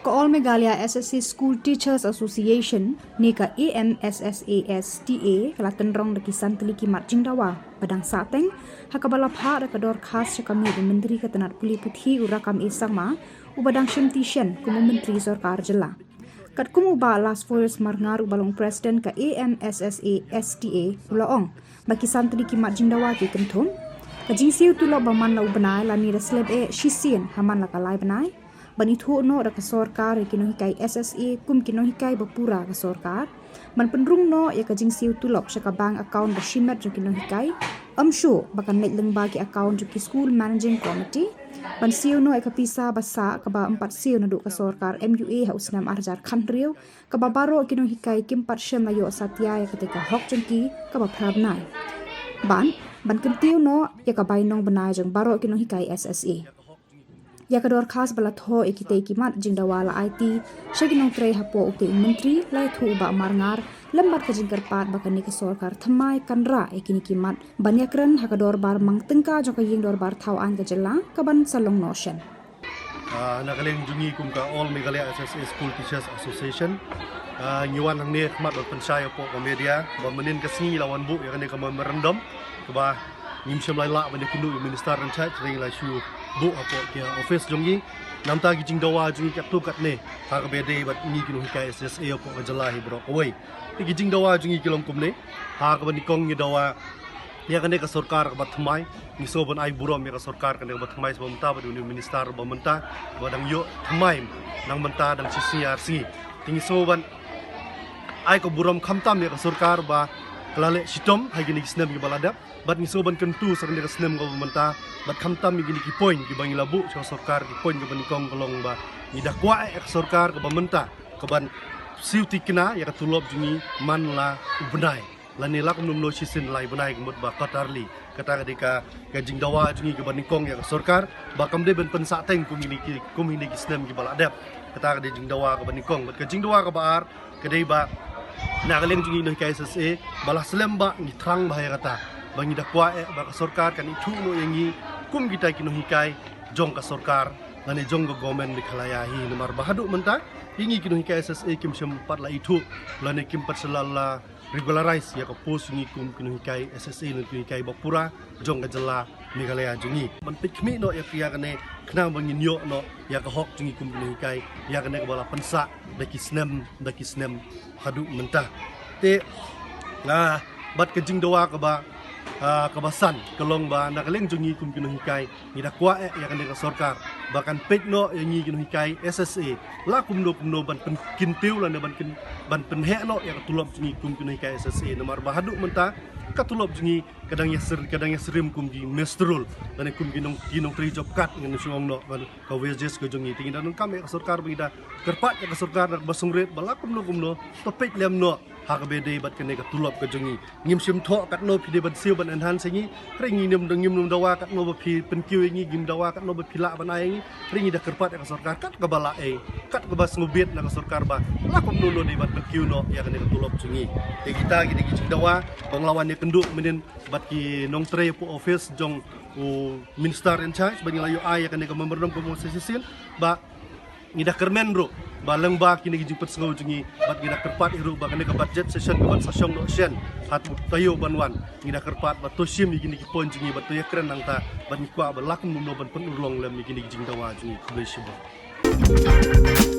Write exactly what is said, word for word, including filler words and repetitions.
Ka All Meghalaya S S A School Teachers Association ne ka A M S S A S T A ka la tynrong da ki san tylli ki mat jingdawa ba dang sahteng ha kaba la phah da ka dorkhas sha ka miet u Myntri ka tnat pule puthi u Rakkam A Sangma uba dang shim ti shen kum u Myntri Sorkar Jylla. Katkum u Bah Lasforus Marngar uba long President ka A M S S A S T A u la ong ba ki san tylli ki mat jingdawa ki kynthup ka jingsiew tulop ba man la u bnai lane da slem eh shisien ha man la ka lai bnai, ban ithuh noh da ka sorkar ïa ki nonghikai S S A kum ki nonghikai ba pura ka sorkar, ban pynrung noh ïa ka jingsiew tulop sha ka bank account ba shimet jong ki nonghikai, ym shuh ba kan leit lyngba ki account jong ki School Managing Committee, ban siew noh ïa ka pisa ba sah kaba ym pat siew naduh ka sorkar M U A ha u snem ar hajar khathynriew, kaba baroh ki nonghikai kim pat shym la ïoh satia ïa kata ka hok jong ki kaba phra bnai. Ban, ban kyntiew noh ïa ka bainong bnai jong baroh ki nonghikai S S A. Ïa ka dorkhas ba la thoh ïa kitei ki mat jingdawa la aiti sha ki nongtrei hapoh utei u Myntri, la ïathuh u Bah Marngar lem bad ka jingkyrpad ba kane ka sorkar thymmai kan rah ïa kine ki mat ban ïakren ha ka dorbar mang tyngka jong ka Ïing Dorbar Thaw Aiñ ka Jylla kaban sa long noh shen. Ah, na ka liang jong ngi kum ka All Meghalaya S S A School Teachers Association, ah, ngi wan hangne khmat ban pynshai hapoh ka media ba mynnin ka sngi la wan buh ïa kane ka memorandum kaba ngim shym la lah ban ïakynduh ïa u Minister in charge, hynrei la shu buh hapoh ki office jong ngi. Namta ki jingdawa jong ngi katto katne ha kaba ïadei bad ngi ki nonghikai S S A hapoh ka jylla hi baroh kawei. Te ki jingdawa jong ngi ki long kumne, ha kaba nyngkong ngi dawa ïa kane ka sorkar kaba thymmai, ngi sngew ban ai burom ïa ka sorkar kane kaba thymmai sha ba mynta bad une u Minister ba mynta ba dang ïoh thymmai nang mynta dang shisngi ar sngi. Te ngi sngew ban ai ka burom khamtam ïa ka sorkar ba ka la leh shitom ha kine ki snem kiba la dep. Bad ngi sngew ban kyntu sa kane ka snem kaba mynta bad khamtam ïa kine ki point kiba ngi la buh sha ka sorkar, ki point kaba nyngkong ka long ba ngi da kwah ïa ka sorkar kaba mynta kaban siew thikna ïa ka tulop jong ngi man la u bnai lane la kumno kumno shisien lai bnai ka mut ba quarterly. Kata ka dei ka, ka jingdawa jong ngi kaba nyngkong ïa ka sorkar ba kam dei ban pynsahteng kum kine ki, kum kine ki snem kiba la dep. Kata ka dei jingdawa kaba nyngkong. Bad ka jingdawa kaba ar ka dei ba na ka liang jong ngi nonghikai S S A ba la slem ba ngi thrang bha ïa kata ba ngi da kwah eh ba ka sorkar kan ithuh noh ïa ngi kum kita ki nonghikai jong ka sorkar lane jong ka government Meghalaya hi, namar ba haduh mynta ïa ngi ki nonghikai S S A kim shym pat la ithuh lane kim pat shu la, la regularize ïa ka post jong ngi kum ki nonghikai S S A lane ki nonghikai ba pura jong ka jylla Meghalaya jong ngi. Ban peit khmih noh ïa ka, ïa kane khnang ba ngin ïoh noh ïa ka hok jong ngi kum ki nonghikai, ïa kane kaba la pynsah da ki snem da ki snem haduh mynta. Te, ah, bad ka jingdawa kaba, ah, kaba san ka long ba na ka liang jong ngi kum ki nonghikai ngi da kwah eh ïa kane ka sorkar ba kan peit noh ïa ngi ki nonghikai S S A la kumno kumno ban pynkyntiew lane ban kyn-, ban pynheh noh ïa ka tulop jong ngi kum ki nonghikai S S A, namar ba haduh mynta ka tulop jong ngi ka dang ïa syriem, ka dang ïa syriem kum ki muster roll lane kum ki nong, ki nongtrei job card ngan shu ong noh ban ka wages ka jong ngi. Te ngi da donkam ïa ka sorkar ba ngi da kyrpad ïa ka sorkar da kaba sngewrit ba la kumno kumno to peit lem noh ha kaba ïadei bad kane ka tulop ka jong ngi. Ngim shym thoh katno phi dei ban siew ban enhance ïa ngi, hynrei ngim, ngim dawa katno ba phi pynkiew ïa ngi, ngim dawa katno ba phi lah ban ai ïa ngi, hynrei ngi da kyrpad ïa ka sorkar kat kaba lah eh, kat kaba sngewbit na ka sorkar ba la kumno kumno dei ban pynkiew noh ïa kane ka tulop jong ngi. Te kita ki dei ki jingdawa ba nga la wan ïakynduh mynnin bad ki nongtrei hapoh office jong u Minister in charge ba ngi la ïoh ai ïa kane ka memorandum kumba nga ong shisien ba ngi da kyrmen ruh ba lyngba kine ki jingpynsngew jong ngi bad ngi da kyrpad hi ruh ba kane ka budget session kaban sa shong noh shen ha u taïew ban wan, ngi da kyrpad ba to shim ïa kine ki point jong ngi bad to ïakren nangta bad ngi kwah ba la kumno kumno ban pynurlong lem ïa kine ki jingdawa jong ngi. Khublei shibun.